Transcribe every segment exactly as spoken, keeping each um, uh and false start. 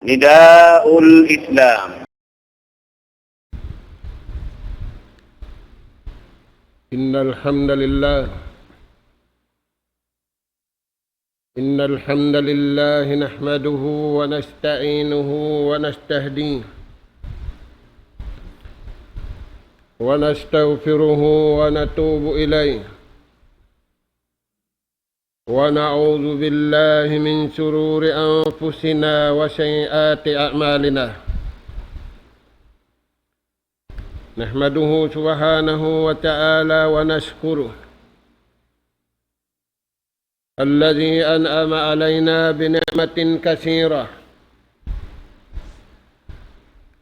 نداء الإسلام. إن الحمد لله، إن الحمد لله نحمده ونستعينه ونستهديه ونستغفره ونتوب إليه، ونعوذ بالله من شرور أنفسنا وسيئات أعمالنا. نحمده سبحانه وتعالى ونشكره الذي أنعم علينا بنعمة كثيرة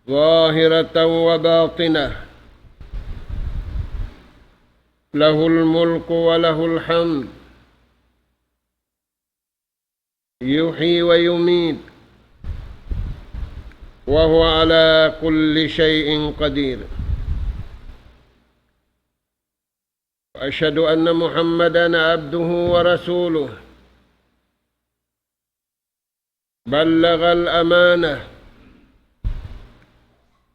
ظاهرة وباطنة، له الملك وله الحمد، يحيي ويميت، وهو على كل شيء قدير. وأشهد أن محمدا عبده ورسوله، بلغ الأمانة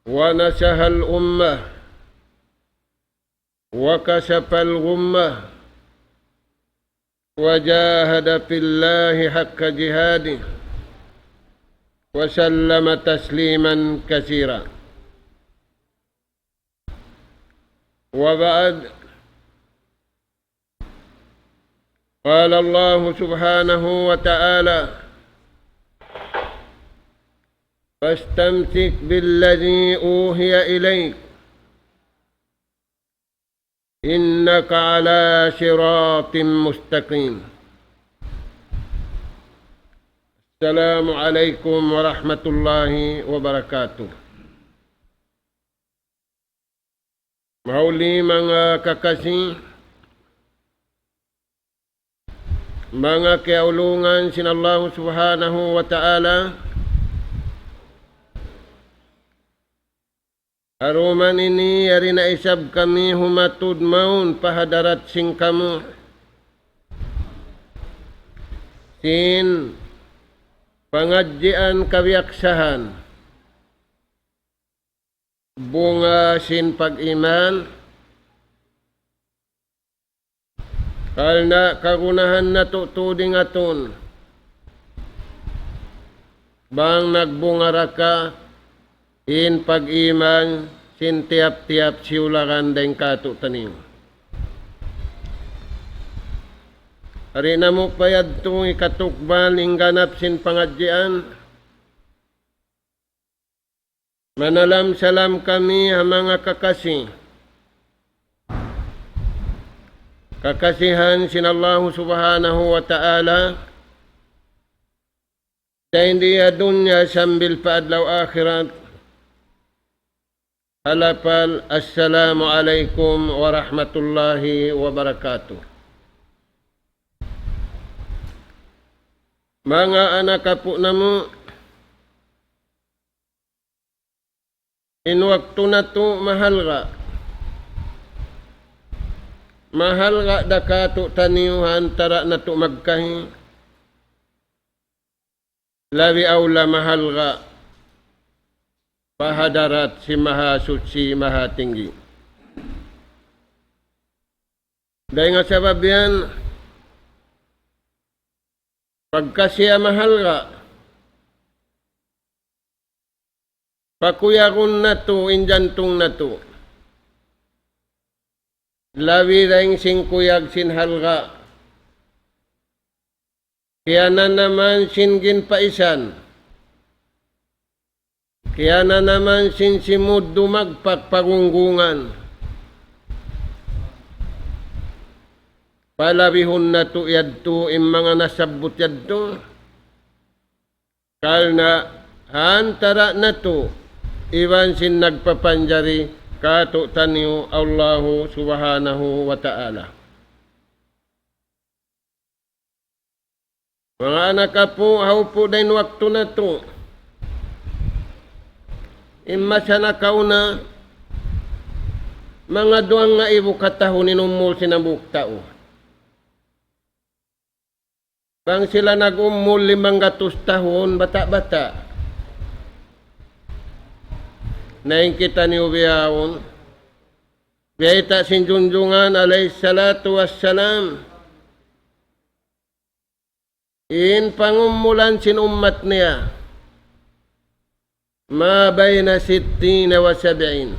ونصح الأمة وكشف الغمة وجاهد في الله حق جهاده وسلم تسليما كثيرا. وبعد، قال الله سبحانه وتعالى: فاستمسك بالذي أوحي إليك إنك على صراط مستقيم. السلام عليكم ورحمة الله وبركاته. Mahuli manga kakasi, manga kiyaulungan sin Allahu Subhanahu wa Ta'ala, ha duman ini yari na isab kami humatud mawn pa hadarat sin kamu sin pangadjian kabiyaksahan, bunga sin pag-iman, karna' kagunahan natu' tuud in atun bang nagbunga ra ka in pag-iman sin tiyap-tiyap siyulagan dayn kātu'niyu. Yari namu' pa yadtu in katukbal in ganap sin pangadjian. Manalam-salam kami ha manga kakasi, kakasihan sin Allahu Subhanahu wa Ta'ala, dayn di ha dunya sambil pa adlaw akhirat. Ha lapal, Assalamu alaykum warahmatullahi wabarakatuh. Manga anak apu' namu', in waktu natu' mahalga'. Mahalga' da kātu'niyu ha antara' natu' magkahi. Labi awla mahalga' pa hadarat sin Mahasuchi Mahatinggi. Dayn ha sabab yan, pagka siya mahalga', pakuyagun natu' in jantung natu'. Labi dayn sin kuyag sin halga', kiyananaman sin ginpaisan, kiyananaman sin simud dumagpak pa gunggungan. Palabihun natu' yadtu in manga nasabbut yadtu. Karna' ha antara' natu' iban sin nagpapanjari kātu'niyu Allahu Subhanahu wa Ta'ala. Manga anak apu', ha upu' dayn waktu natu'. In masa nakauna, manga duwang ngaibu katahun in umul sin hambuuk tau. Bang sila nag-umul limanggatus tahun, bata'-bata'. Na in kitaniyu bihaun, biyayta' sin Junjungan alayhi salatu wassalam, in pangumulan sin ummat niya, ما بين ستين وسبعين.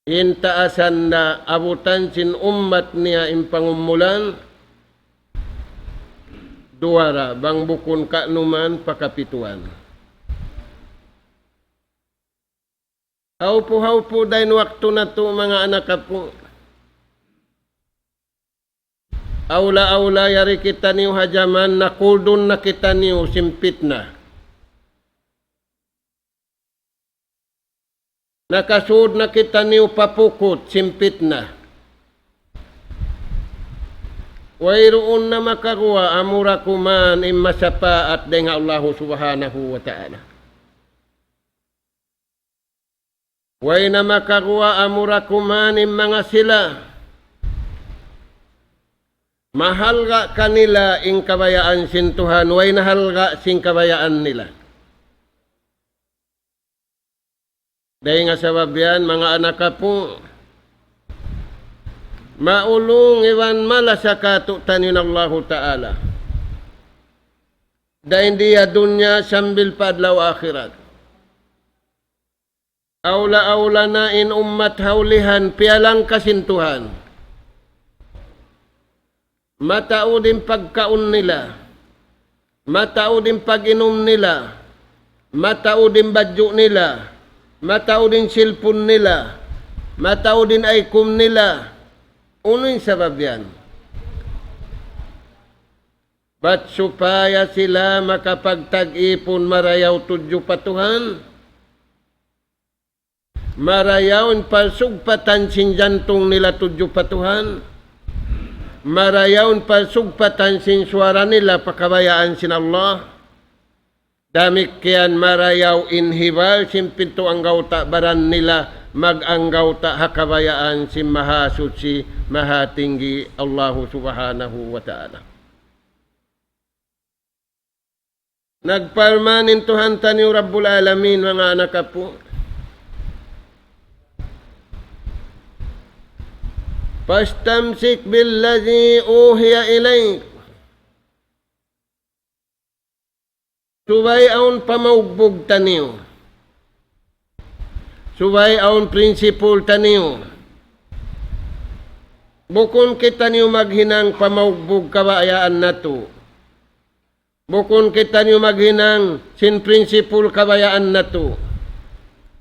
In taasan na abutan sin ummat niya in pangumulan, duwa ra, bang bukun ka'numan pa kapituan. Hawpu-hawpu da in waktu natu', manga anak apu'. Awla-awla yari kitaniyu ha jaman nakuldun na kitaniyu sin pitna. Nakasud na kitaniyu pa pukut sin pitna. Wayruun na makaguwa' amura kuman in masapaat dayn ha Allahu Subhanahu wa Ta'ala. Way na makaguwa' amura kuman in manga sila. Mahalga' kanila in kabayaan sin Tuhan, way nahalga' sin kabayaan nila. Dayn ha sabab yan, manga anak apu', maulung iban malasa kātu'niyu in Allahu Ta'ala. Dayn di ha dunya sambil pa adlaw akhirat. Awla-awla na in ummat ha ulihan piyalangka sin Tuhan. Mataud in pagkaun nila. Mataud in pag-inum nila. Mataud in badju' nila. Mataud in cellphone nila. Mataud in ikum nila. Unu in sabab yan? Bat supaya sila makapagtag-ipun marayaw tudju pa Tuhan. Marayaw in pasugpatan sin jantung nila tudju pa Tuhan. Marayaw in pasugpatan sin suwara nila pa kabayaan sin Allah. Damikkiyan marayaw in hibal sin pitu anggawta' baran nila mag-anggawta' ha kabayaan sin Mahasuchi, Mahatinggi, Allahu Subhanahu wa Ta'ala. Nagparman in Tuhan taniyu Rabbul Alamin, manga anak apu'. فاستمسك بالذي أوحي إليك. Subay awn pamaugbug taniyu. Subay awn prinsipul taniyu. Bukun kitaniyu maghinang pamaugbug kabayaan natu'. Bukun kitaniyu maghinang sin prinsipul kabayaan natu'.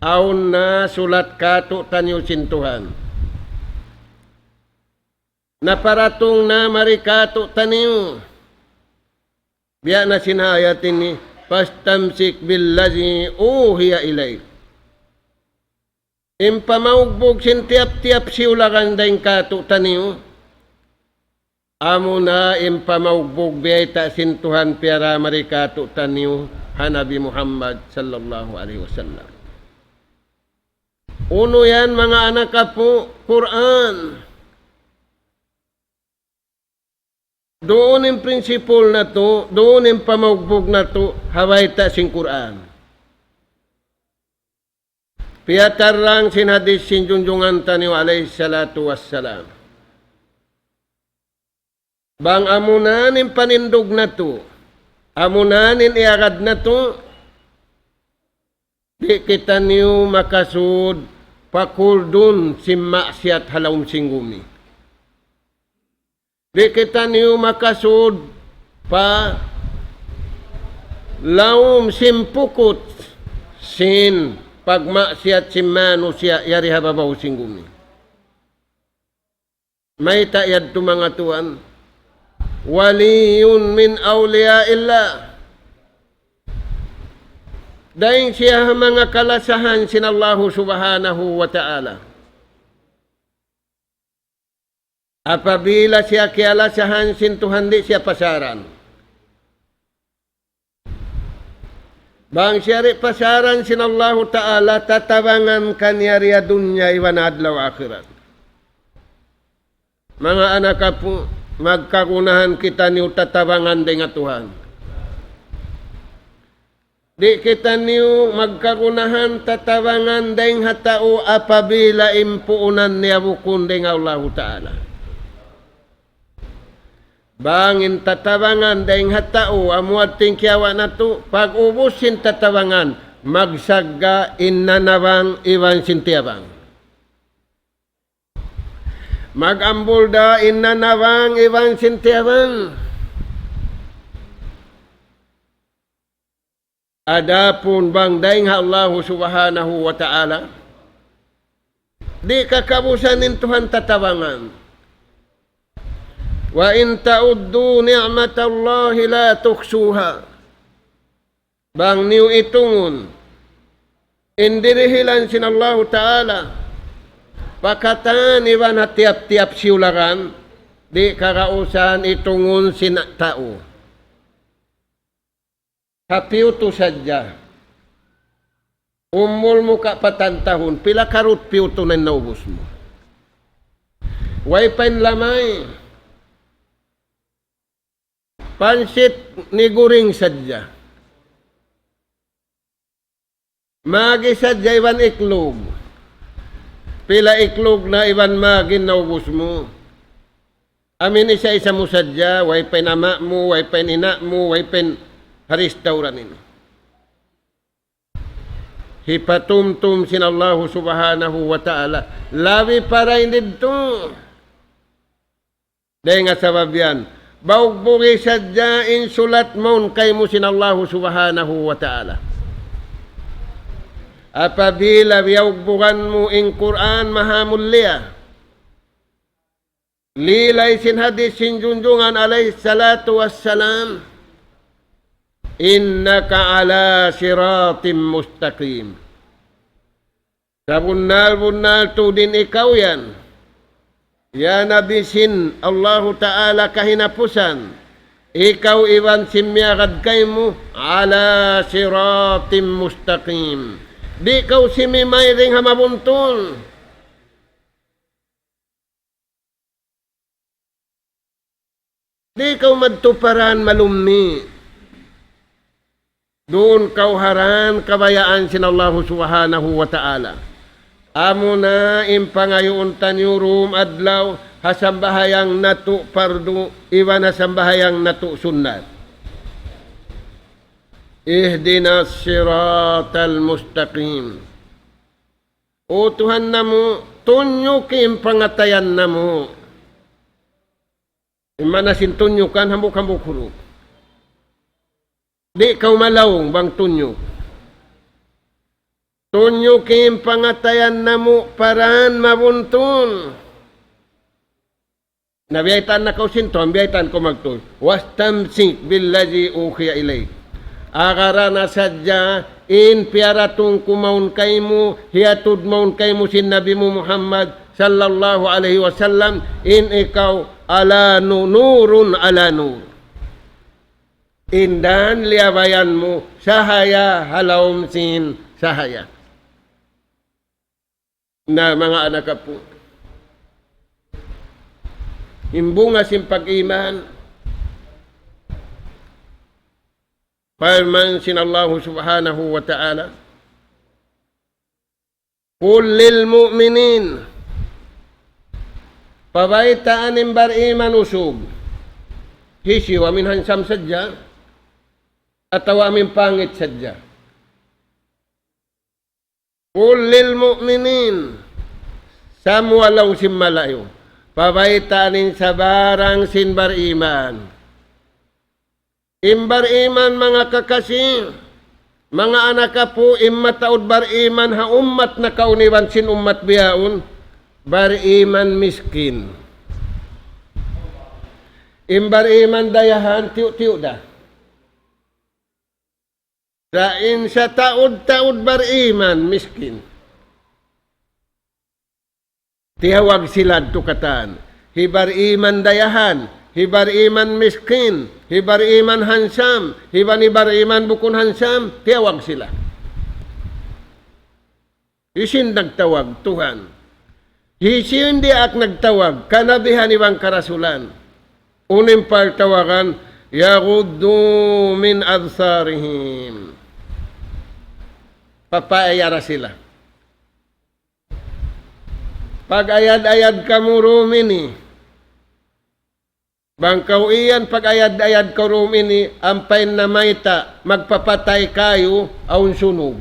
Awn na sulat kātu'niyu sin Tuhan. Naparatung na mari kātu'niyu. Biya' na sin ayat ini, فاستمسك بالذي أوحي إليك. In pamaugbug sin tiyap-tiyap siyulagan dayn kātu'niyu. Amuna in pamaugbug biyayta' sin Tuhan piyara mari kātu'niyu ha Nabi Muhammad sallallahu alayhi wasallam. Unu yan, manga anak apu'? Qur'an. Duun in prinsipul natu', duun in pamaugbug natu', ha bayta' sin Qur'an. Piyatarrang sin hadith sin Junjungan taniyu alayhi salatu wassalam. Bang amuna in panindug natu', amuna in iyagad natu', di' kitaniyu makasud pa kuldun sin maksiyat ha lawm sin gumi. Di' kitaniyu makasud pa lawm sin pukut sin pagmaksiyat sin manusiya' yari ha babaw sin gumi. Mayta' yadtu, manga tuwan? ولي من أولياء الله. Dayn siya ha manga kalasahan sin Allahu Subhanahu wa Ta'ala. Apabila siya kiyalasahan sin Tuhan, di' siya pasaran. Bang siya di' pasaran sin Allahu Ta'ala, tatabangan kaniya di ha dunya iban adlaw akhirat. Manga anak apu', magkagunahan kitaniyu tatabangan dayn ha Tuhan. Di' kitaniyu magkagunahan tatabangan dayng ha tau apabila in puunan niya bukun dayng ha Allahu Ta'ala. Bang in tatabangan dayng ha tau amu yadtu in kiyawa' natu', pag-ubus sin tatabangan, magsagga' in nanabang iban sin tiyabang. Mag-ambul da in nanabang iban sin tiyabang. Adapun bang dayng ha Allahu Subhanahu wa Ta'ala, di' kakabusan in Tuhan tatabangan. وإن تعدوا نعمة الله لا تحصوها. Bang niyu itungun in dirihilan sin Allahu Ta'ala pa katan iban ha tiyap-tiyap siyulagan, di' kagausan itungun sin tau. Ha piyutu sadja. Umul mu kapatan tahun, pila karut piyutu na in naubus mu? Way pa in lamay. Pansit niguring sadja. Magi sadja iban iklug. Pila iklug na iban magi in naubus mu? Amu in isa-isa mu sadja, way pa in ama' mu, way pa in ina' mu, way pa in ha restaurant ini. Hipatumtum sin Allahu Subhanahu wa Ta'ala. Labi pa dayn didtu. Dayng ha sabab yan, baugbugi sadja in sulat mawn kaymu sin Allahu Subhanahu wa Ta'ala. Apabila biyugbugan mu in Qur'an maha mulia, lilay sin hadith sin Junjungan alayhi salatu wassalam, إنك على صراط مستقيم. Sabunnal-bunnal tuud in ikaw yan, ya Nabi sin Allahu Ta'ala kahinapusan, ikaw iban sin miyagad kaymu, على صراط مستقيم. Di' kaw simimayring ha mabuntul. Di' kaw madtu pa dān malummi'. Duun kaw ha dān kabayaan sin Allahu Subhanahu wa Ta'ala. Amuna in pangayuun taniyu dūm adlaw, ha sambahayang natu' pardu, iban ha sambahayang natu' sunnat. اهدنا الصراط المستقيم. O Tuhan namu', tunjuki in pangatayan namu'. In maana sin tunjukan, hambuuk-hambuuk hurup. Di' kaw malaung bang tunjuk. Tunjuki in pangatayan namu' pa dān mabuntul. Na biyaytaan na kaw sin Tuhan, biyaytaan kaw magtuy. واستمسك بالذي أوحي إليك. Agarana sadja in piyaratung ku mawn kaymu, hiyatud mawn kaymu sin Nabi mu Muhammad sallallahu alayhi wasallam, in ikaw على نو-، نور على نور. In dān liyabayan mu, sahaya ha lawm sin sahaya. Na manga anak apu', in bunga sin pag-iman, parman sin Allahu Subhanahu wa Ta'ala, قل للمؤمنين, pabaytaan in bar-iman usug, hisiyu, amu in handsome sadja, atawa amu in pangit sadja? قل للمؤمنين. Samuwa laung sin malayu'. Pabayta' niyu in sabarang sin bariman. In bariman, manga kakasi, manga anak apu', in mataud bariman ha ummat nakauna iban sin ummat bihaun, bariman miskin. In bariman dayahan, tiyu'-tiyu' da. Sa' in sataud-taud bariman miskin, tiyawag sila tukatan. Hi bariman dayahan, hi bariman miskin, hi bariman hansam, hi bani bariman bukun hansam, tiyawag sila. Hisiyu in nagtawag? Tuhan. Hisiyu in diyaak nagtawag? Kanabihan iban karasulan. Unu in pagtawagan? يغضوا من أبصارهم. Papaayara sila. Pag-ayad-ayad kamu dum ini. Bang kaw iyan pag-ayad-ayad kaw dum ini, ampa in namayta', magpapatay kāyu', awn sunug.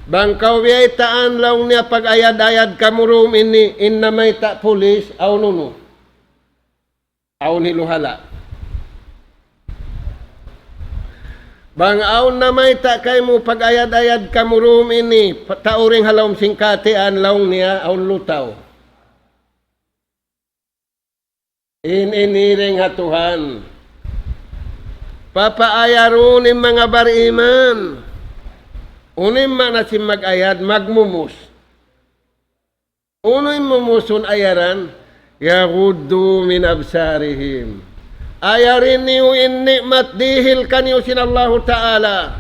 Bang kaw biyaytaan laung niya pag-ayad-ayad kamu dum ini, in namayta' pulis, awn unu? Awn hiluhala'. Bang awn namayta' kaymu pag-ayad-ayad kamu dum ini, pa-, tau dayn ha lawm sin kahatihan laung niya, awn lutaw. In ini dayn ha Tuhan. Papaayarun in manga bariman. Unu in maana sin mag-ayad, magmumus. Unu in mumusun ayaran? يغضوا من أبصارهم. Ayarin niyu in ni'mat dihil kaniyu sin Allahu Ta'ala.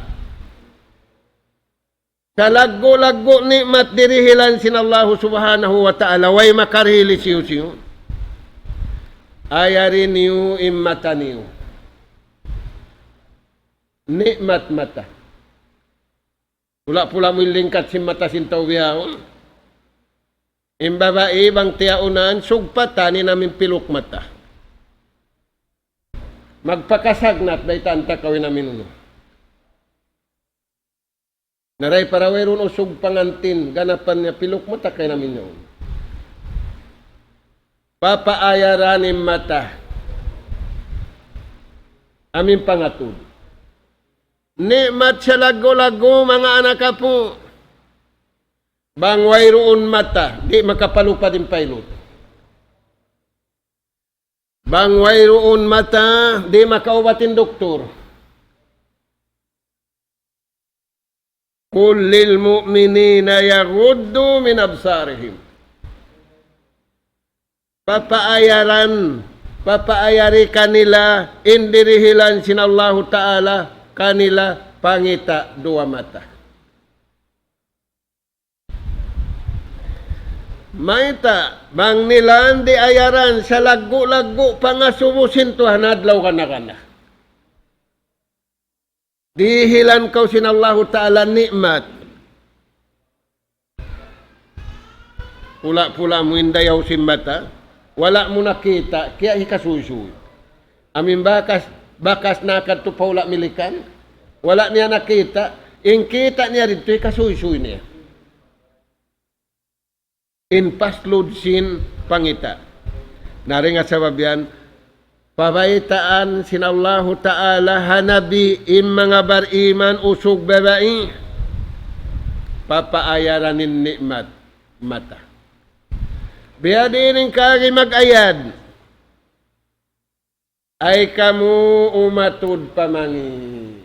Salaggu'-laggu' ni'mat dirihilan sin Allahu Subhanahu wa Ta'ala, way makarihil hisiyu-siyu. Ayarin niyu in mata niyu. Ni'mat mata. Pula-pula mu in lingkat sin mata sin tau bihaun. In babai bang tiyaunan, sugpatan in amin piluk mata. Magpakasagnat, baytaan ta kaw in amin unu. Na dayn para wayruun usug pangantin, ganapan niya piluk mata kay namin yaun. Papaayaran in mata. Amin pangatud. Ni'mat salaggu'-laggu', manga anak apu'. Bang wayruun mata, di' makapalupad in pilot. Bang wayruun mata, di' makaubat in doktor. قل للمؤمنين يغضوا من أبصارهم. Papaayaran, papaayari kanila, in dirihilan sin Allahu Ta'ala, kanila pangita' duwa mata. Mayta', bang nilaan di' ayaran, salaggu'-laggu' pangasubu sin Tuhan adlaw kana-kana. Dihilan kaw sin Allahu Ta'ala ni'mat. Pula-pula mu in dayaw sin mata, wala' mu nakita', kiya hikasuysuy. Amin bakas, bakas nakadtu pa hula' Milikan, wala' niya nakita', in kita' niya didtu hikasuysuy niya. In paslud sin pangita'. Na dayn ha sabab yan, pabaytaan sin Allahu Ta'ala ha Nabi in manga bariman usug babai, papaayaran in ni'mat mata. Biyadiin in kaagi mag-ayad. Ay kamu umatud pa mangi'.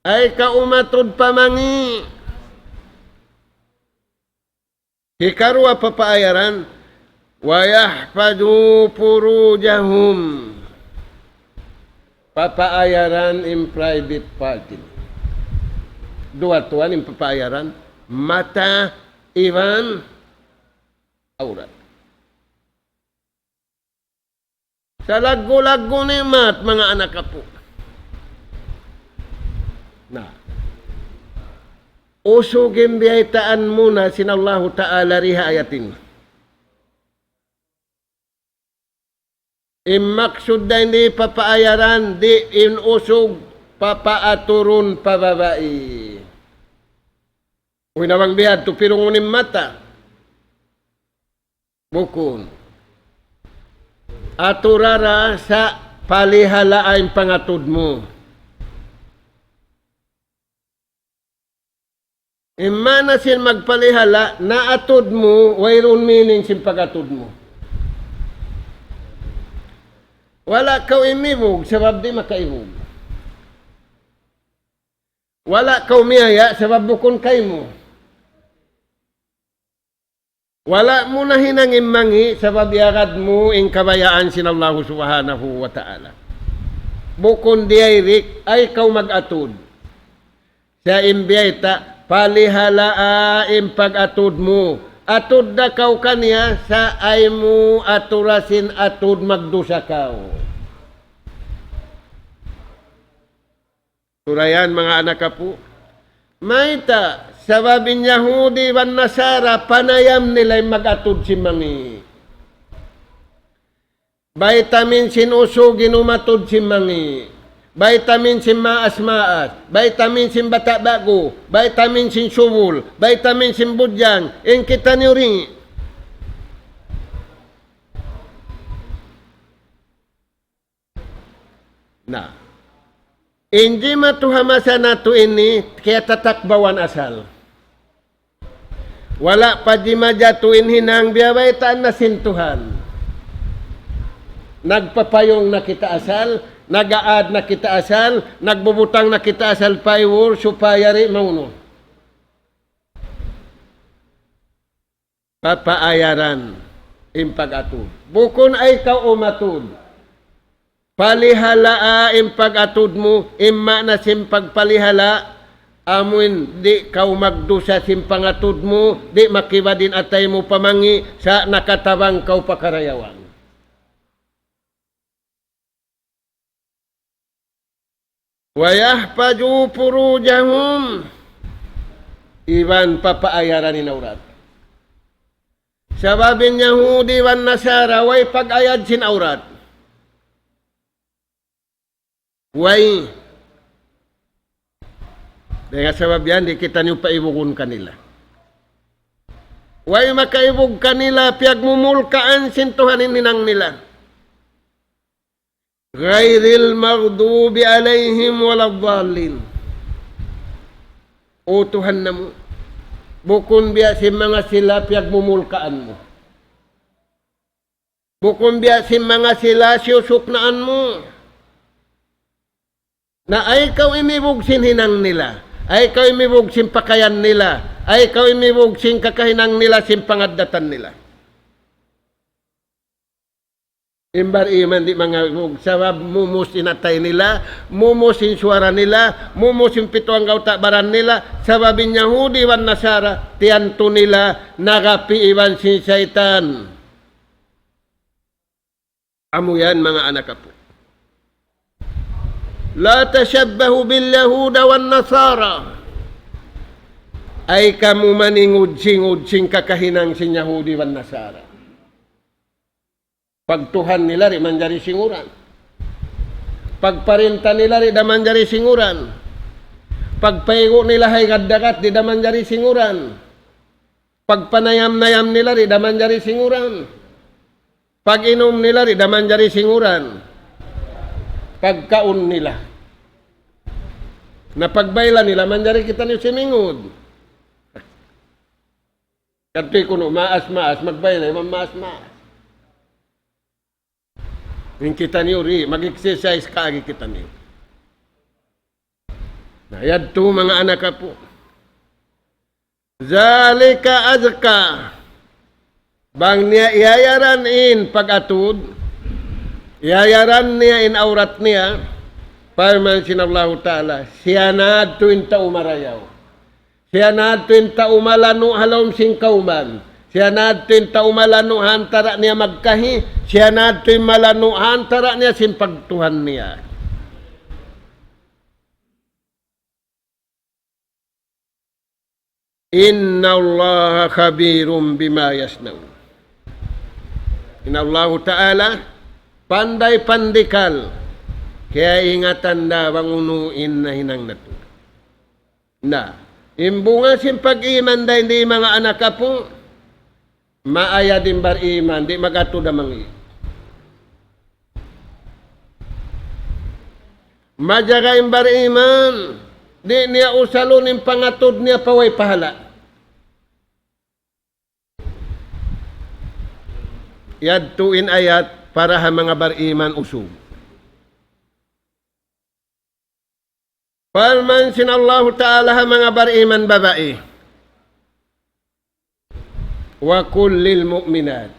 Ay kaw umatud pa mangi'. Hikaruwa papaayaran, ويحفظوا فروجهم. Papaayaran in private part. Duwa tuwan in papaayaran, mata iban awrat. Salaggu'-laggu' ni'mat, manga anak apu'. Na. Usug in biyaytaan mu na sin Allahu Ta'ala di ha ayat ini. In maksud dayn di papaayaran, di' in usug papaaturun pa babai. Uy, na bang bihadtu pirungun in mata. Bukun. Atura ra sa' palihalaa in pangatud mu. In maana sin magpalihala', naatud mu, wayruun meaning sin pag-atud mu. Wala' kaw imibug, sabab di' makaibug. Wala' kaw miyaya', sabab bukun kaymu. Wala' mu na hinang in mangi', sabab iyagad mu in kabayaan sin Allahu Subhanahu wa Ta'ala. Bukun direct, ay kaw mag-atud. Sa' in biyayta', palihalaa in pag-atud mu. Atud da kaw kaniya, sa' ay mu atura sin atud magdusa kaw. Surayan, manga anak apu'. Mayta', sabab in Yahudi iban Nasara, panayam nila in mag-atud sin mangi'. Vitamin sin usug in umatud sin mangi'. Vitamin sin maas-maas. Vitamin sin bata' ba'gu. Vitamin sin subul. Vitamin sin budjang. In kitaniyu ri. Na. In jimatu ha masa natu' ini, kiyatatakbawan asal. Wala' pa jimajatu in hinang, biyabaytaan na sin Tuhan. Nagpapayong na kita asal, nag-aad na kita asal, nagbubutang na kita asal payur, supaya di' maunu. Papaayaran in pag-atud. Bukun ay kaw umatud. Palihalaa in pag-atud mu, in maana sin pagpalihala, amuin di' kaw magdusa sin pangatud mu, di' makibad in atay mu pa mangi', sa' nakatabang kaw pa karayawan. ويحفظوا فروجهم. Iban papaayaran in awrat. Sabab in Yahudi iban Nasara, way pag-ayad sin awrat. Way. Dayn ha sabab yan, di' kitaniyu paibugun kanila. Way makaibug kanila, piyagmumulkaan sin Tuhan in hinang nila. غير المغضوب عليهم ولا الضالين. O Tuhan namu', bukun biya' sin manga sila piyagmumulkaan mu. Bukun biya' sin manga sila siyusuknaan mu. Na ayaw kaw imibug sin hinang nila. Ayaw kaw imibug sin pakayan nila. Ayaw kaw imibug sin kakahinang nila, sin pangaddatan nila. In bar-iman di' mangabug, sabab mumus in atay nila, mumus in suwara nila, mumus in pitu anggawta' baran nila, sabab in Yahudi iban Nasara, tiyantu nila, nagapi iban sin saytan. Amu yan, manga anak apu'. لا تشبهوا باليهود والنصارى. Ayaw kamu maningud-singud sin kakahinang sin Yahudi iban Nasara. Pagtuhan nila di' manjari singuran. Pagparinta nila di' da manjari singuran. Pagpaygu' nila ha higad dagat di' da manjari singuran. Pagpanayam-nayam nila di' da manjari singuran. Pag-inum nila di' da manjari singuran. Pagkaun nila. Na pagbayla nila manjari kitaniyu simingud. Kadtu kunu' maas-maas, magbayla iban maas-maas. In kitaniyu di', mag-exercise kaagi kitaniyu. Na yadtu manga anak apu'. ذلك أزكى. Bang niya iyayaran in pag-atud, iyayaran niya in awrat niya, parman sin Allahu Ta'ala, siya na yadtu in tau marayaw. Siya na yadtu in tau malanu' ha lawm sin kawman. Siya na yadtu in tau malanu' ha antara' niya magkahi. Siya na yadtu in malanu' ha antara' niya sin pagtuhan niya. إن الله خبير بما يصنعون. In Allahu Ta'ala, panday pandikal, kaingatan da bang unu in nahinang natu'. Na, in bunga sin pag-iman dayn di manga anak apu', maayad in bar-iman, di' mag-atud ha mangi'. Majaga in bar-iman, di' niya usalun in pangatud niya pa way pahala'. Yadtu in ayat para ha manga bar-iman usug. Parman sin Allahu Ta'ala ha manga bar-iman babai, وقل للمؤمنات.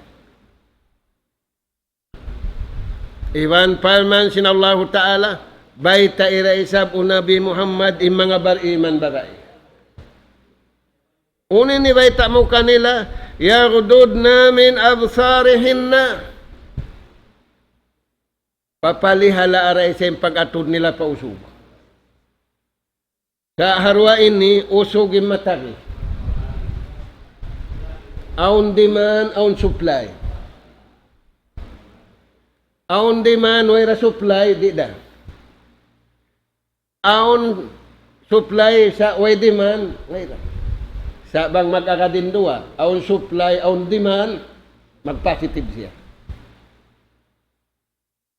Iban parman sin Allahu Ta'ala, baytai da isab, O Nabi Muhammad, in manga bar-iman babai. Unu in bayta' mu kanila, يغضضن من أبصارهن. Papalihalaa da isab in pag-atud nila pa usug. Sa' ha duwa ini, usug in matagi. Awn demand, awn supply. Awn demand, way da supply, di' da. Awn supply sa' way demand, way da. Sa' bang mag-agad in duwa, awn supply, awn demand, mag-positive siya.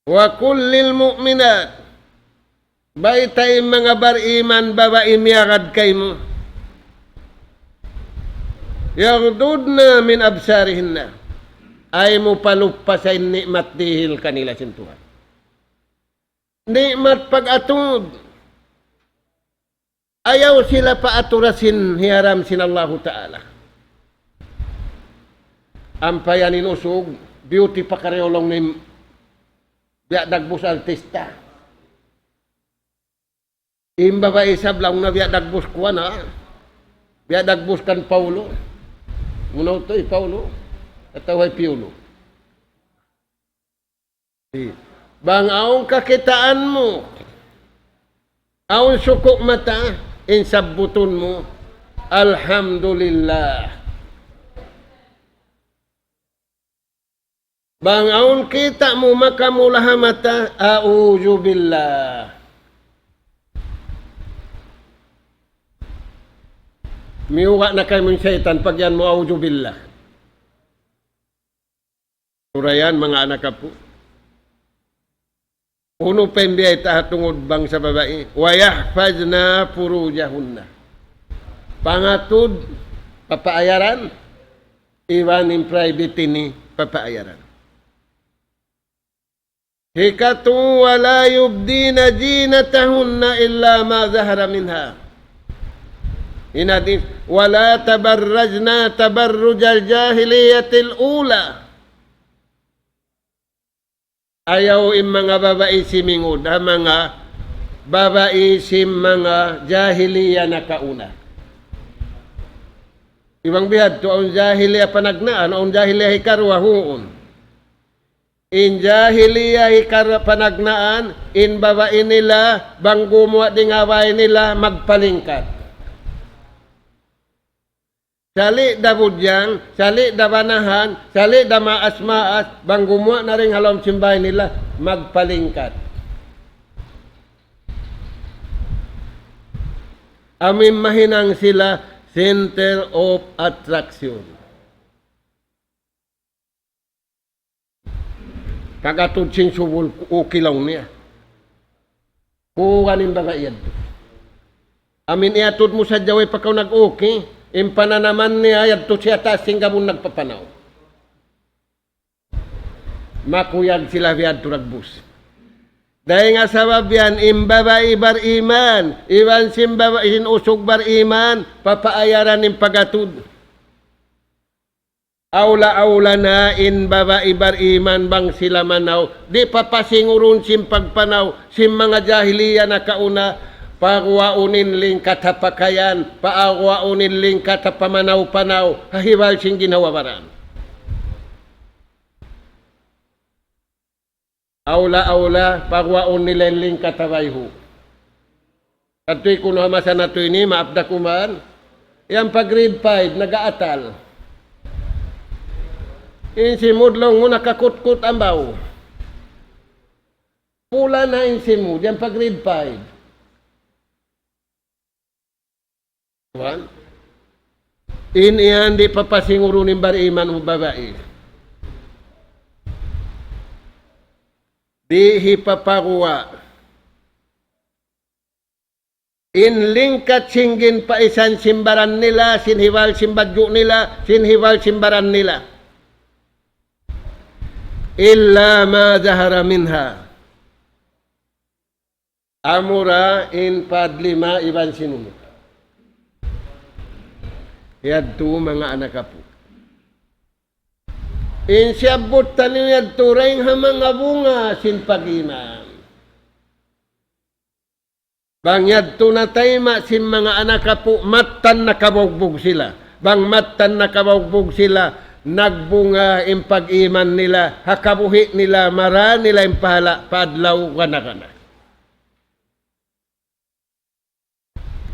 وقل للمؤمنات, baytai in manga bariman babai miyagad kaymu, يغضضن من أبصارهن, ayaw mu palupasan in ni'mat dihil kanila sin Tuhan. Ni'mat pag-atud. Ayaw sila paaturasin hiyaram sin Allahu Ta'ala. Ampa yan in usug, beauty pa kariulong ni biya' dagbus artista. In babai isab laung na biya' dagbus kuwan, ha? Biya' dagbus kan Paulo. Muna utu' hi Paulo. Atawa hi Piolo. Bang awn kakitaan mu, awn suku' mata, in sabbutun mu, "Alhamdulillah." Bang awn kita' mu makamula ha mata, "A'udhu billah." Miyuga' na kaymu in saytan, pag yan mu, "A'udhu billah." Sura yan, manga anak apu'. Unu pa in biyayta' ha tungud bangsa babai? ويحفظن فروجهن. Pangatud, papaayaran, iban in private ini, papaayaran. Hikatu, ولا يبدين زينتهن إلا ما ظهر منها. In hadith, ولا تبرجن تبرج الجاهلية الأولى. Ayaw in manga babai simingud, ha manga babai sin manga jahiliya nakauna. Iban bihadtu, awn jahiliya panagnaan, awn jahiliya hikaruwa, huun. In jahiliya hikar-, panagnaan, in babai nila, bang gumuwa' dayn ha bay nila, magpalingkat. Sali' da budjang, sali' da banahan, sali' da maas-maas, bang gumuwa' na dayn ha lawm sin bay nila, magpalingkat. Amu in mahinang sila center of attraction. Pag-atud sin subul, okay laung niya. Kuwan in babai yadtu. Amu in iyatud mu sadja way pa kaw nag-okay, in pananaman niya yadtu siya taas sin gabun nagpapanaw. Makuyag sila biyadtu dagbus. Dayn ha sabab yan, in babai bariman, iban sin babai sin usug bariman, papaayaran in pag-atud. Awla-awla na in babai bariman bang sila manaw, di' papasingurun sin pagpanaw sin manga jahiliya nakauna, paguwaun in lingkat ha pakayan, paguwaun in lingkat ha pamanaw-panaw, ha hibal sin ginhawa-baran. Awla-awla, paguwaun nila in lingkat ha bayhu'. Kadtu kunu' ha masa natu' ini, maap da kuman. Yan pa grade five, nag-aatal. In simud laung mu nakakutkut ambaw. Pula na in simud, yan pa grade five. Tuwan. In yan di' papasingurun in bariman babai. Di' hipapaguwa'. In lingkat sin ginpaisan sin baran nila, sin hibal sin badju' nila, sin hibal sin baran nila. إلا ما ظهر منها. Amura in padlima iban sin unu. Yadtu manga anak apu'. In siyabbut taniyu yadtu dayn ha manga bunga sin pag-iman. Bang yadtu natayma' sin manga anak apu', mattan nakabugbug sila. Bang mattan nakabugbug sila, nagbunga in pag-iman nila, ha kabuhi' nila, mara nila in pahala', pa adlaw gana-gana.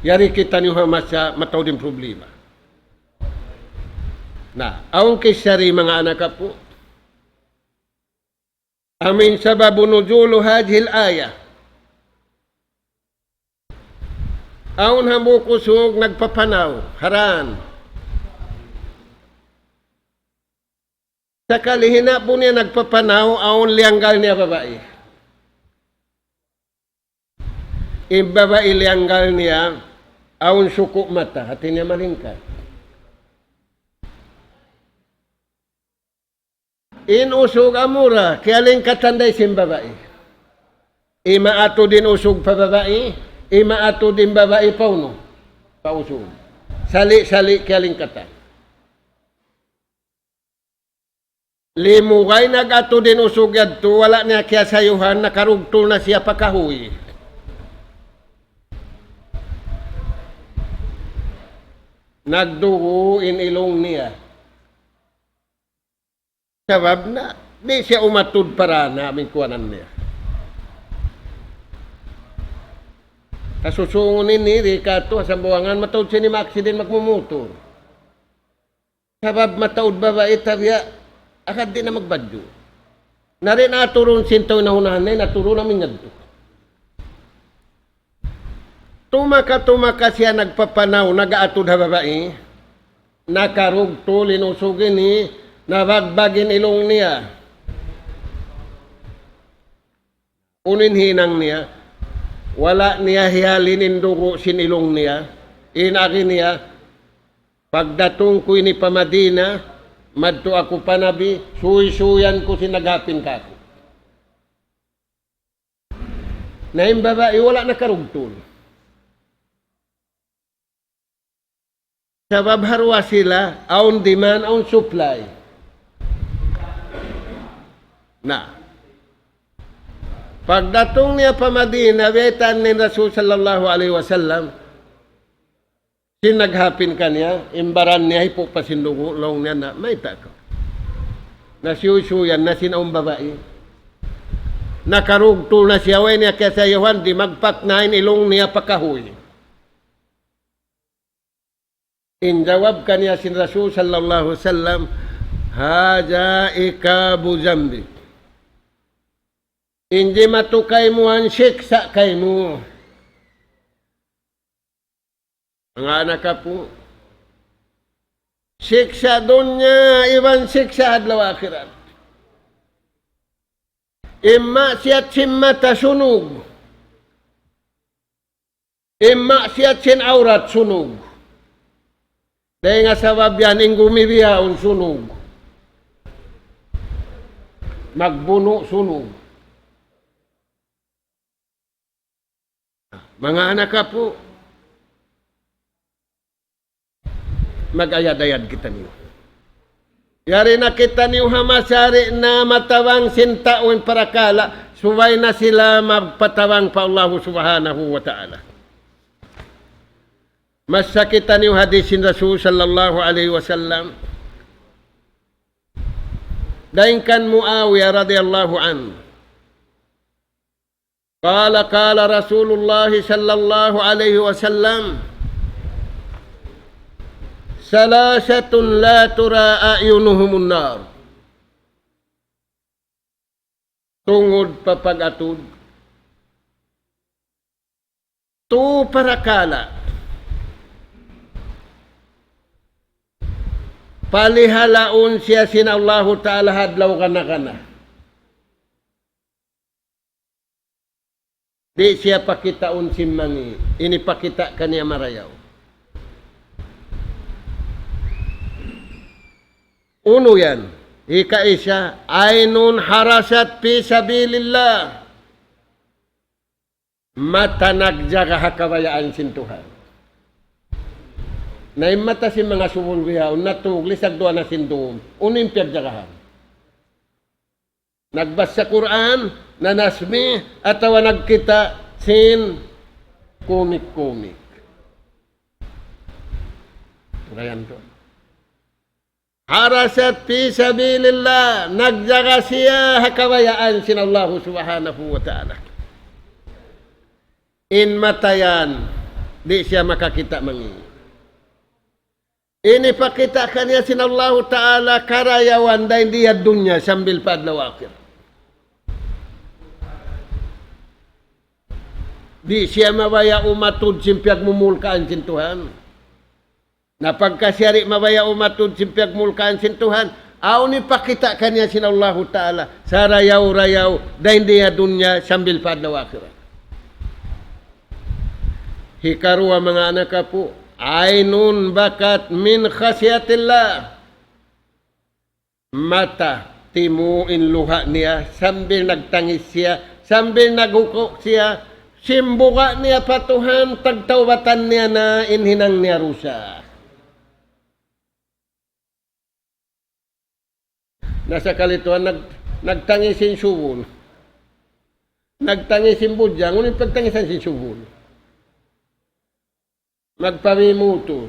Yari kitaniyu ha masa mataud in problema. Na, awn kissa di manga anak apu'. Amu in sababu nuzulu hadhil ayah. Awn hambuuk usug nagpapanaw, haran. Sakali hinang niya nagpapanaw, awn liyanggal niya babai. In babai liyanggal niya, awn suku' mata, hati niya malingkat. In usug amura, kiyalingkatan da sin babai. Imaatu din usug pa babai, imaatu din babai pa unu, pa usug. Sali-sali kiyalingkatan. Limugay nag-atu din usug yadtu, wala' niya kiyasayuhan, nakarugtul na siya pa kahuy. Nagdugu' in ilung niya. Sabab na, di' siya umatud para na amin kuwanan niya. Kasusungun ini, di' katu', ha Sambuwangan, mataud sin ma-accident magmumutur. Sabab mataud babai tabiya', agad di' na magbadju'. Na di' na aturun sin tau in nahunahan na, in aturun amin yadtu. Tumaka-tumaka siya nagpapanaw, nag-aatud ha babai. Nakarugtul in usug ini, nabagbag in ilung niya. Unu in hinang niya, wala' niya hiyalin in dugu' sin ilung niya, in agi niya, pagdatung ku ini pa Madina, madtu aku pa Nabi, suysuyan ku sin naghapin kaku'. Na in babai wala' nakarugtul. Sabab ha duwa sila, awn demand, awn supply. Na. Pagdatung niya pa Madina, baytaan in Rasul sallallahu alayhi wasallam, sin naghapin kaniya, in baran niya hipu' pa sin dugu', laung niya na, mayta' kaw? Na siyuysuyan na sin awn babai. Nakarugtul na siya, way niya kiyasayuhan, dimagpak na in ilung niya pa kahuy. In jawab kaniya sin Rasul sallallahu alayhi wasallam, هذا عقاب ذنبك. In jimatu kaymu yan siksa' kaymu. Manga anak apu', siksa' dunya iban siksa' adlaw akhirat. In maksiyat sin mata sunug. In maksiyat sin awrat sunug. Dayn ha sabab yan in gumibiyaun sunug. Magbunu' sunug. Manga anak apu', mag-ayad-ayad kitaniyu. Yari na kitaniyu ha masa di' na matabang sin tau in parakala', subay na sila magpatabang pa Allahu Subhanahu wa Ta'ala. Masa kitaniyu hadis sin Rasul sallallahu alayhi wasallam. Dayn kan Muawiyah radiyallahu anhu. قال قال رسول الله صلى الله عليه وسلم: ثلاثة لا ترى أعينهم النار. Tungud pa pag-atud. Tu parakala'. Palihalaun siya sin Allahu Ta'ala ha adlaw gana-gana. Di' siya pakitaun sin mangi', ini pakita' kaniya marayaw. Unu yan? Hikaisa, عين حرست في سبيل الله. Mata nagjaga ha kabayaan sin Tuhan. Na in mata sin manga subul bihaun, natug, lisag duwa na sin dum. Unu in piyagjagahan? Nagbasa Qur'an, nanasbih, atawa nagkita' sin kumik-kumik. Rayan to. حرست في سبيل الله, nagjaga siya ha kabayaan sin Allahu Subhanahu wa Ta'ala. In mata yan, Di' siya makakita' mangi'. Ini pakita' kaniya sin Allahu Ta'ala karayawan dayn di ha dunya sambil pa adlaw akhirat. Di' siya mabaya' umatud sin piyagmumulkaan sin Tuhan. Na pagka siya di' mabaya' umatud sin piyagmulkaan sin Tuhan, awn ipakita' kaniya sin Allahu Ta'ala, sarayaw-rayaw, dayn di ha dunya sambil pa adlaw akhirat. Hikaruwa, manga anak apu', عين بكت من خشية الله. Mata timu' in luha' niya, sambil nagtangis siya, sambil naghuku' siya, sin buga' niya pa Tuhan, tagtaubatan niya na in hinang niya dusa. Na sakali tuwan nag-, nagtangis sin subul. Nagtangis sin budjang, unu in pagtangisan sin subul? Magpabi mutur.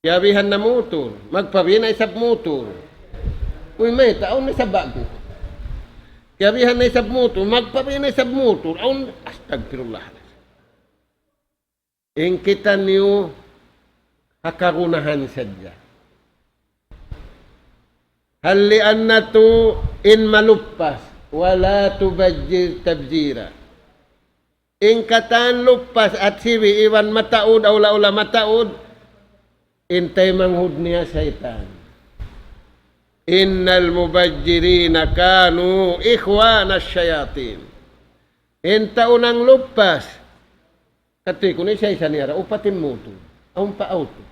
Kiyabihan na mutur. Magpabi na isab mutur. Uy, mayta', awn na isab ba'gu. Kiyabihan na isab mutur. Magpabi na isab mutur. Awn, astagfirullah. In kitaniyu ha kagunahan sadja. Hallian natu' in maluppas, ولا تبذر تبذيرا. In katan luppas at sibi' iban mataud, awla-awla mataud, in taymanghud niya saytan. إن المبذرين كانوا إخوان الشياطين. In tau nangluppas, kati kunu' isa-isa niya ra, upat in mutur. Awn pa auto.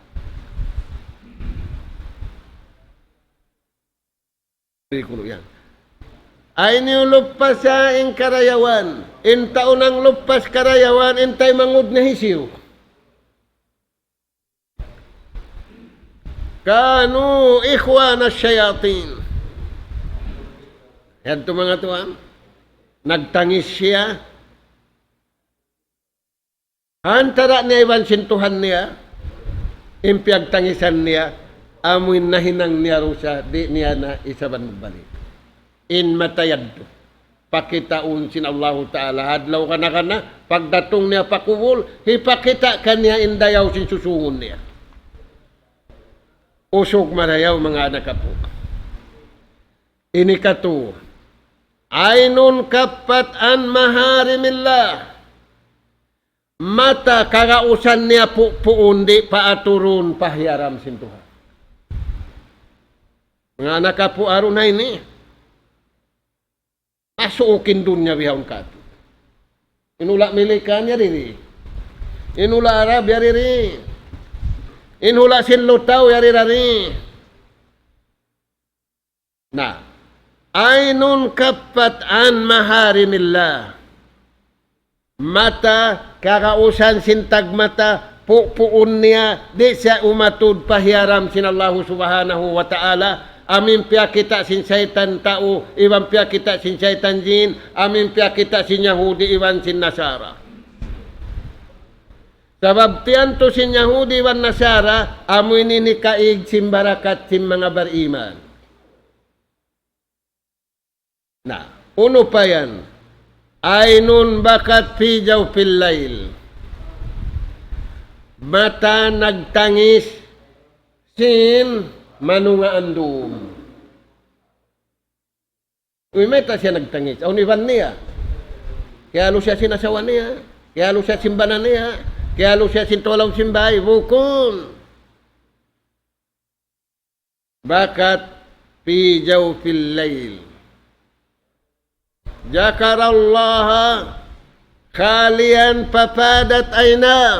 Kati kunu' yan. Ay niyu luppasa in karayawan. In tau nangluppas karayawan, in taymanghud niya hisiyu? كانوا إخوان الشياطين. Yadtu manga tuwan, nagtangis siya. Ha antara' niya iban sin Tuhan niya, in piyagtangisan niya, amu in nahinang niya dusa, di' niya na isab magbalik. In mata yadtu, pakitaun sin Allahu Ta'ala ha adlaw kana-kana, pagdatung niya pa kubul, hipakita' kaniya in dayaw sin susungun niya. Usug marayaw manga anak apu'. Ini katu, عين كفت عن محارم الله. Mata kagausan niya pu-, puun di' paaturun pa hiyaram sin Tuhan. Manga anak apu', arun na ini. Masuuk in dunya bihaun katu'. In hula' Milikan yari ri. In hula' Arab yari ri. In hula' sin Lutaw yari ra ri. Na, عين كفت عن محارم الله. Mata, kagausan sin tagmata, pu-, puun niya, di' siya umatud pa hiyaram sin Allahu Subhanahu wa Ta'ala, amu in piyakita' sin saytan tau, iban piyakita' sin saytan jin, amu in piyakita' sin Yahudi, iban sin Nasara. Sabab tiyantu sin Yahudi iban Nasara, amu ini in kaig sin barakat sin manga bariman. Na, unu pa yan? عين بكت في جوف الليل. Mata nagtangis sin manunga' andum. Uy, mayta' siya nagtangis? Awn iban niya. Kiyalu siya sin asawa niya. Kiyalu siya sin bana niya. Kiyalu siya sin tulaw sin bay. Bukun. بكت في جوف الليل. ذكر الله خاليا ففاضت عيناه.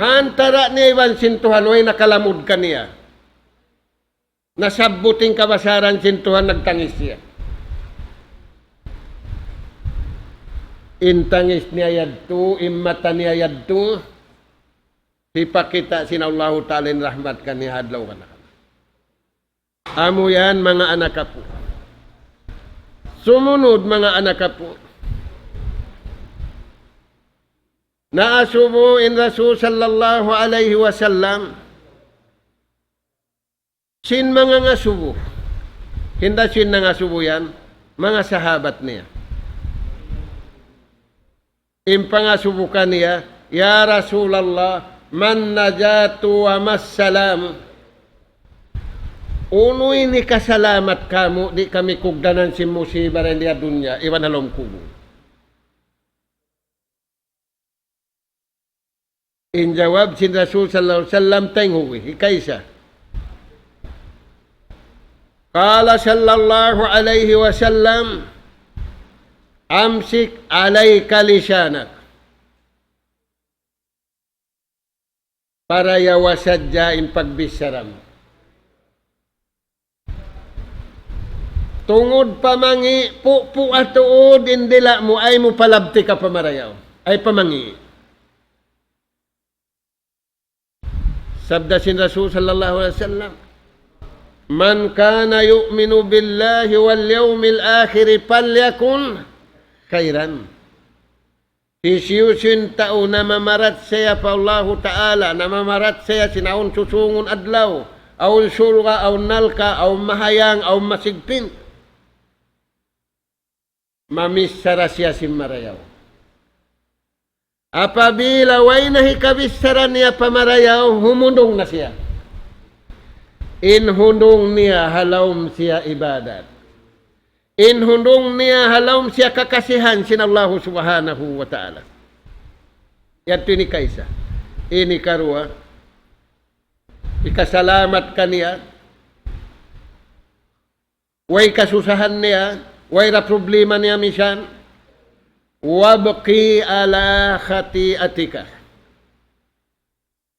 Ha antara' niya iban sin Tuhan, way nakalamud kaniya. Nasabbut in kabasaran sin Tuhan, nagtangis siya. In tangis niya yadtu, in mata niya yadtu, hipakita' sin Allahu Ta'ala in rahmat kaniya ha adlaw kana-kana. Amu yan, manga anak apu'. Sumunud, manga anak apu'. Naasubu in Rasul sallallahu alayhi wasallam sin manga ngasubu. Hinda sin nangasubu yan, manga sahabat niya. In pangasubu kaniya, "Ya Rasulallah, man najatu wa mas salam?" Unu in hikasalamat kāmu' di' kami kugdanan sin musiba dayn di ha dunya iban ha lawm kubul? In jawab sin Rasul sallallahu alayhi wasallam, taynghuwi, hikaisa. قال صلى الله عليه وسلم: أمسك عليك لسانك. Parayawa sadja in pagbichara mu. Tungud pa mangi', pu'-, pu'a tuud in dila' mu, ayaw mu palabtika pa marayaw. Ayaw pa mangi'. Sabda sin Rasul sallallahu alayhi wasallam, من كان يؤمن بالله واليوم الآخر فليقل خيرا. Hisiyu-siyu in tau namamarachaya pa Allahu Ta'ala, namamarachaya sin awn susungun adlaw, awn surga', awn narka', awn mahayang, awn masigpit, mamichara siya sin marayaw. Apabila way na hikabichara niya pa marayaw, humundung na siya. In hundung niya ha lawm siya ibadat. In hundung niya ha lawm siya kakasihan sin Allahu Subhanahu wa Ta'ala. Yadtu in hikaisa. In hikaruwa, hikasalamat kaniya, way kasusahan niya, way da problema niya misan, وابك على خطيئتك.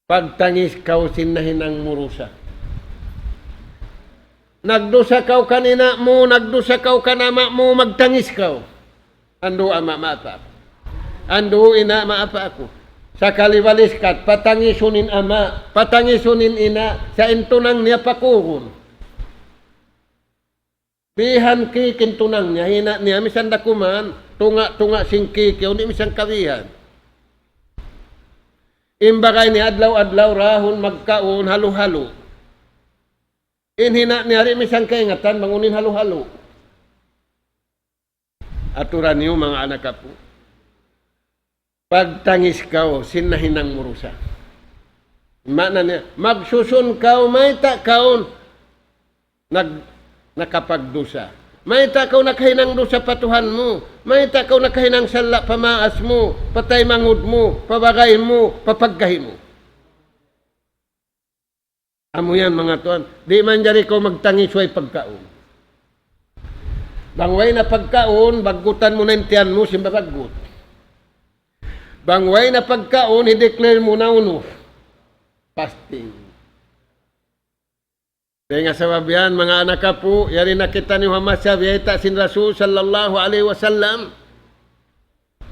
Pagtangis kaw sin nahinang mu dusa. Nagdusa kaw kan ina' mu, nagdusa kaw kan ama' mu, magtangis kaw. Andu' ama', maapa aku. Andu' ina', maapa aku. Sakali baliskat, patangisun in ama', patangisun in ina', sa' in tunang niya pakurun. Bihan kiki in tunang niya, hina' niya, misan da kuman, tunga'-tunga' sin kiki, unu misan kabihan. In bagay niya adlaw-adlaw rahun magkaun halu-halu. In hina' niya di' misan kaingatan bang unu in halu-halu. Aturan niyu manga anak apu'. Pagtangis kaw sin nahinang mu dusa. Maana niya, magsusun kaw mayta' kaw nag-, nakapagdusa. Mayta' kaw nakahinang dusa pa Tuhan mu. Mayta' kaw nakahinang sala' pa maas mu, pa taymanghud mu, pa bagay mu, pa pagkahi mu. Amu yan, manga tuwan. Di' manjari kaw magtangis way pagkaun. Bang way na pagkaun, baggutan mu na in tiyan mu, sin babaggut. Bang way na pagkaun, i-declare mu na unu. Fasting. Dayn ha sabab yan, manga anak apu', yari na kitaniyu ha masa biyayta' sin Rasul sallallahu alayhi wasallam.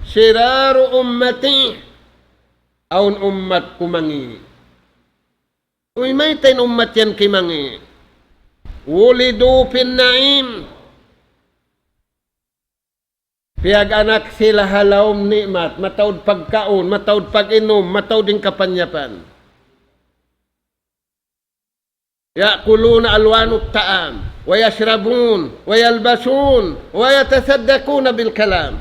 شرار أمتي, awn ummat ku mangi'. Uy, mayta' in ummat yan kimangi'? ولدوا في النعيم. Piyag-anak sila ha lawm ni'mat, mataud pagkaun, mataud pag-inum, mataud in kapanyapan. يأكلون ألوان الطعام، ويشربون، ويلبسون، ويتصدقون بالكلام.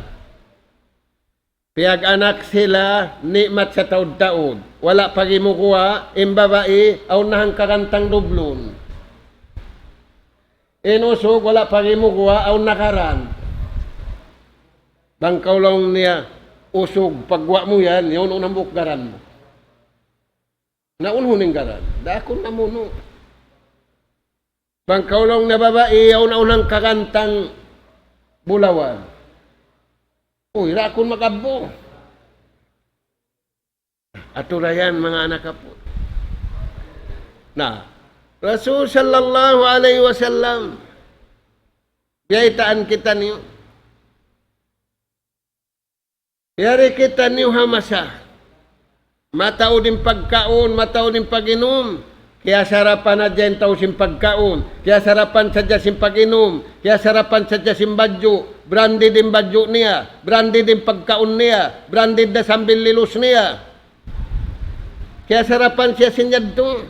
Piyag-anak sila ni'mat sataud-taud. Wala' pagimuguwa', in babai, awn na hangkagantang dublun. In usug, wala' pagimuguwa', awn na garan. Bang kaw laung niya, usug, pagguwa' mu yan, yaun na hambuuk garan mu. Na unu in garan? Daakun na munu'. Bang kaw laung niya babai, yaun na hangkagantang bulawan. Uy, daakun mag-abbu. Aturan yan, manga anak apu'. Na, Rasul sallallahu alayhi wasallam, biyaytaan kitaniyu. Yari kitaniyu ha masa. Mataud in pagkaun, mataud in pag-inum. Kiyasarapan sadja in tau sin pagkaun. Kiyasarapan sadja sin pag-inum. Kiyasarapan sadja sin badju'. Branded in badju' niya. Branded in pagkaun niya. Branded da sambil lilus niya. Kiyasarapan siya sin yadtu.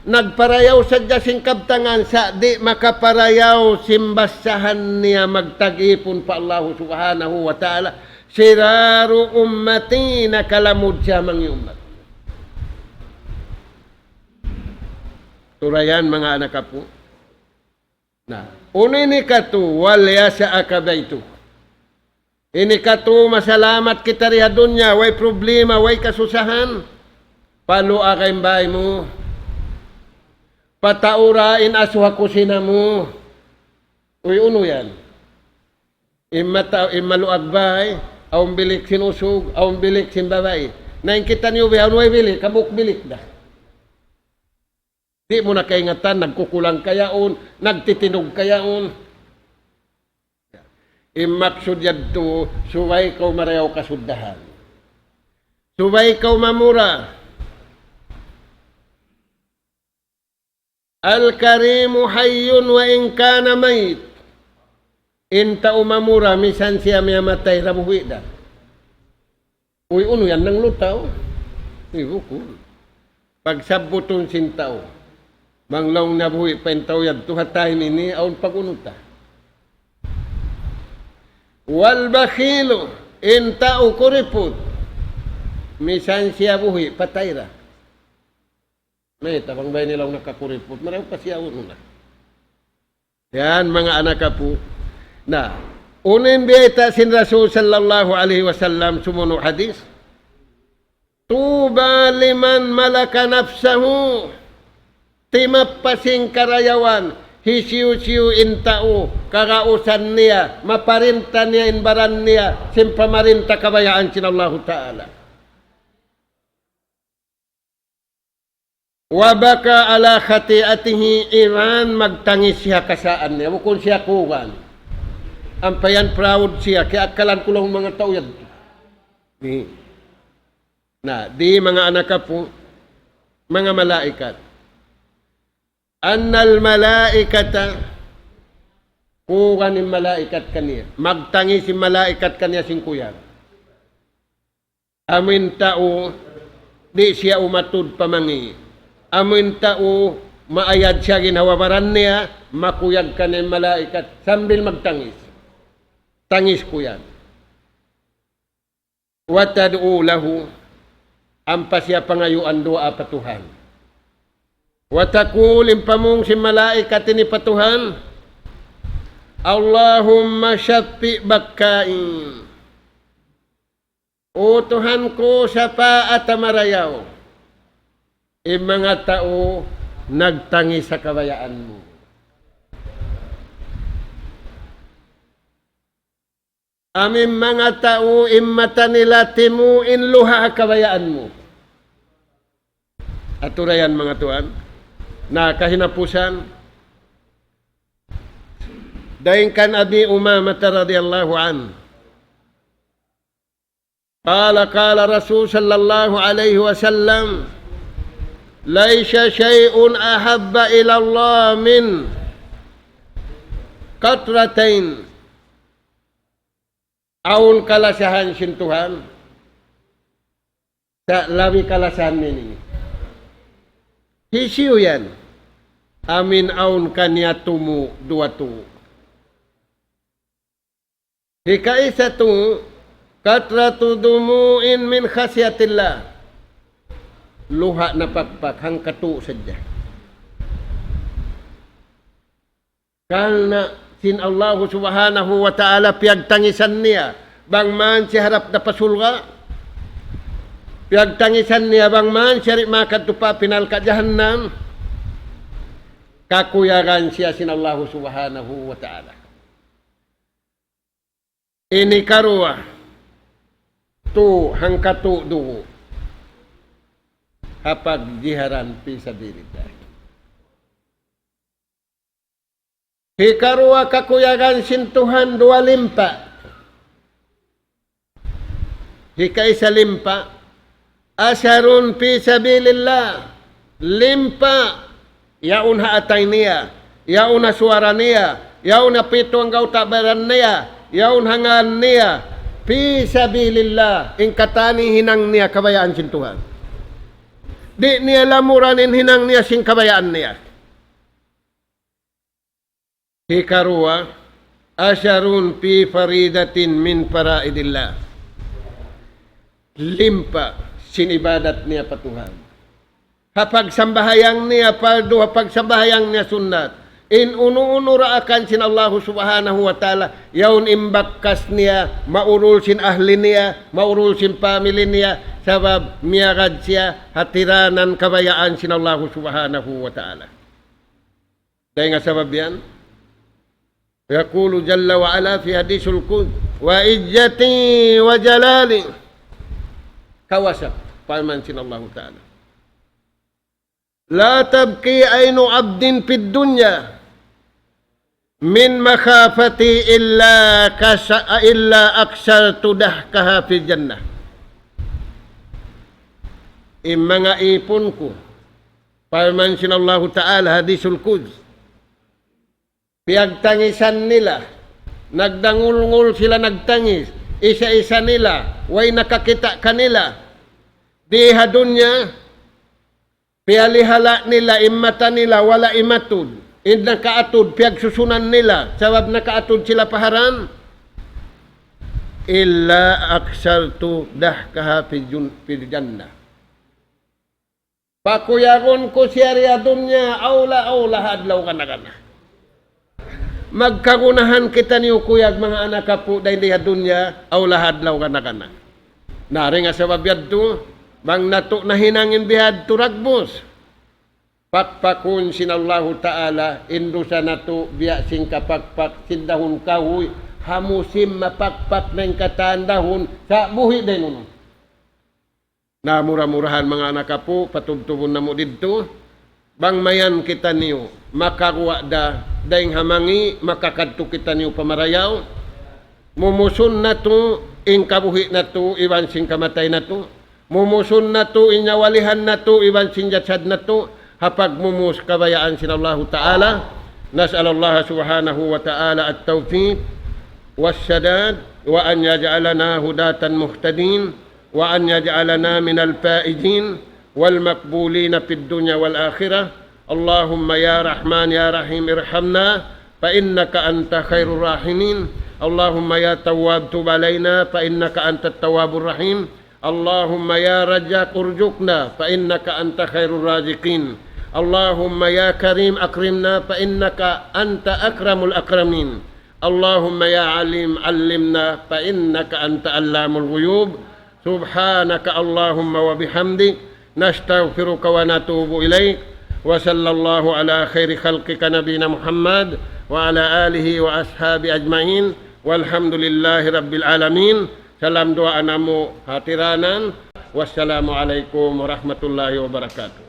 Nagparayaw sadja sin kabtangan, sa' di' makaparayaw sin basahan niya magtag-ipun pa Allahu Subhanahu wa Ta'ala. شرار أمتي, nakalamud siya manga ummat. Turayan, manga anak apu'. Na, unu in hikatu, وليسعك بيتك. In hikatu, masalamat kita di ha dunya, way problema, way kasusahan. Paluaga in bāy mu. Pataura in asuha kusina mu. Uy, unu yan? In mata-, in maluag bāy, awn bilik sin usug, awn bilik sin babai. Na in kitaniyu bihaun way bilik, hambuuk bilik da. Di' mu na kaingatan, nagkukulang ka yaun, nagtitinug ka yaun. In maksud yadtu, subay kaw marayaw kasuddahan. Subay kaw mamura. الكريم حي وإن كان ميت. In tau mamura, misan siya miyamatay, nabuhi' da. Uy, unu yan, nanglutaw? Uy, bukun. Pagsabbutun sin tau. Bang laung nabuhi' pa in tau yadtu ha time ini, awn pag-unu ta. والبخيل, in tau kuriput. Misan siya buhi', patay da. Mayta' bang bay nila nakakuriput, marayaw pa siya unu na. Yan, manga anak apu'. Na, unu in biyayta' sin Rasul sallallahu alayhi wasallam, sumunu' hadith. طوبى لمن ملك نفسه. Timappa sin karayawan, hisiyu-siyu in tau, kagausan niya, maparinta niya in baran niya, sin pamarinta kabayaan sin Allahu Ta'ala. وبكى على خطيئته, iban magtangis siya kasaan niya, bukun siya kuwan. Ampa yan proud siya, kiyaakkalan ku laung manga tau yadtu. Di'. Na, di' manga anak apu', manga malaikat. أن الملائكة, kuwan in malaikat kaniya. Magtangis in malaikat kaniya sin kuyag. Amu in tau, di' siya umatud pa mangi'. Amu in tau, maayad siya ginhawa-baran niya, makuyag kaniya in malaikat, sambil magtangis. Tangis kuyag. وتدعو له, ampa siya pangayuan duwaa pa Tuhan. وتقول, in pamung sin malaikat ini pa Tuhan, اللهم شفع بكائي. O Tuhan ku, sapaa ta marayaw in manga tau nagtangis ha kabayaan mu. Amu in manga tau in mata nila timu' in luha' ha kabayaan mu. Atura yan manga tuwan. Na kahinapusan. Dayn kan Abi Umamah radiyallahu anhu. قال قال رسول صلى الله عليه وسلم: ليس شيء أحب إلى الله من قطرتين. Awn kalasahan sin Tuhan, sa' labi kalasahan niya ini. Hisiyu yan? Amu in awn kaniya tumu' duwa tu. Hikaisa tu, قطرة دموع من خشية الله. Luha' napakpak, hangkatu' sadja. Karna' sin Allahu Subhanahu wa Ta'ala piyagtangisan niya, bang man siya harap da pa surga', piyagtangisan niya, bang man siya di' makadtu pa api narka' jahannam, kakuyagan siya sin Allahu Subhanahu wa Ta'ala. Ini karuwa, tu hangkatu' dugu'. Ha pagjiharan fi sabilillah. Hikaruwa kakuyagan sin Tuhan duwa limpa. Hikaisa limpa, أثر في سبيل الله. Limpa, yaun ha atay niya, yaun ha suwara niya, yaun ha pitu anggawta' baran niya, yaun ha ngan niya, في سبيل الله, in katan hinang niya kabayaan sin Tuhan. Di' niya lamuran in hinang niya sin kabayaan niya. Hikaruwa, أثر في فريضة من فرائض الله. limpa sin ibadat niya pa Tuhan. Ha pagsambahayang niya pardu, ha pagsambahayang niya sunnat. In unu-unu daakan sin Allahu Subhanahu wa Ta'ala, yaun in bakas niya, maurul sin ahli niya, maurul sin family niya, sabab miyagad siya ha tiranan kabayaan sin Allahu Subhanahu wa Ta'ala. Dayn ha sabab yan, يقول جل وعلا في حديث القدسي: وعزتي وجلالي. Kawasa, parman sin Allahu Ta'ala. لا تبكي عين عبد في الدنيا من مخافتي إلا كس-، إلا أكثرت ضحكها في الجنة. In manga ipun ku, parman sin Allahu Ta'ala, hadisul qudsi, piyagtangisan nila, nagdangulngul sila nagtangis, isa-isa nila, way nakakita' kanila. Di ha dunya, piyalihala' nila in mata nila, wala' imatud. In nakaatud, piyagsusunan nila, sabab nakaatud sila pa haram. إلا أكثرت ضحكها في الجن-، في الجنة. Pakuyagun ku siya di ha dunya, awla-awla ha adlaw kana-kana. Magkagunahan kitaniyu kuyag manga anak apu' dayn di ha dunya, awla ha adlaw kana-kana. Na, dayn ha sabab yadtu, bang natu' nahinang in bihadtu dagbus, pakpakun sin Allahu Ta'ala in dusa natu' biya' sin kapakpak sin dahun kahuy, ha musim mapakpak na in katan dahun, sa' buhi' dayn unu. Na mura-murahan manga anak apu', patubtubun namu' didtu. Bang mayan kitaniyu makaguwa' da dayn ha mangi', makakadtu kitaniyu pa marayaw. Mumusun natu' in kabuhi' natu' iban sin kamatay natu'. Mumusun natu' in nyawalihan natu' iban sin jasad natu'. Ha pagmumus kabayaan sin Allahu Ta'ala. نسأل الله سبحانه وتعالى التوفيق والسداد وأن يجعلنا هداة مهتدين وأن يجعلنا من الفائزين والمقبولين في الدنيا والآخرة. اللهم يا رحمن يا رحيم ارحمنا فإنك أنت خير الراحمين. اللهم يا تواب تب علينا فإنك أنت التواب الرحيم. اللهم يا رزاق ارزقنا فإنك أنت خير الرازقين. اللهم يا كريم أكرمنا فإنك أنت أكرم الأكرمين. اللهم يا عليم علمنا فإنك أنت علام الغيوب. سبحانك اللهم وبحمدك، نستغفرك ونتوب إليك. وصلى الله على خير خلقك نبينا محمد وعلى آله وأصحابه أجمعين. والحمد لله رب العالمين. Salam duwaa namu' ha tiranan. Wassalamu alaykum warahmatullahi wabarakatuh.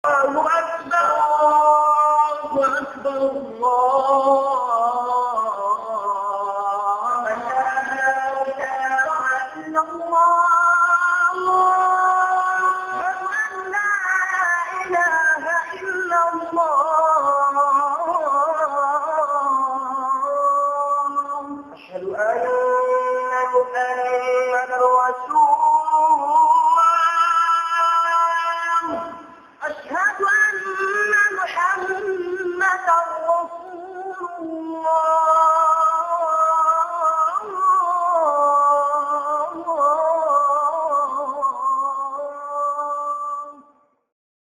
الله أكبر، الله أكبر، الله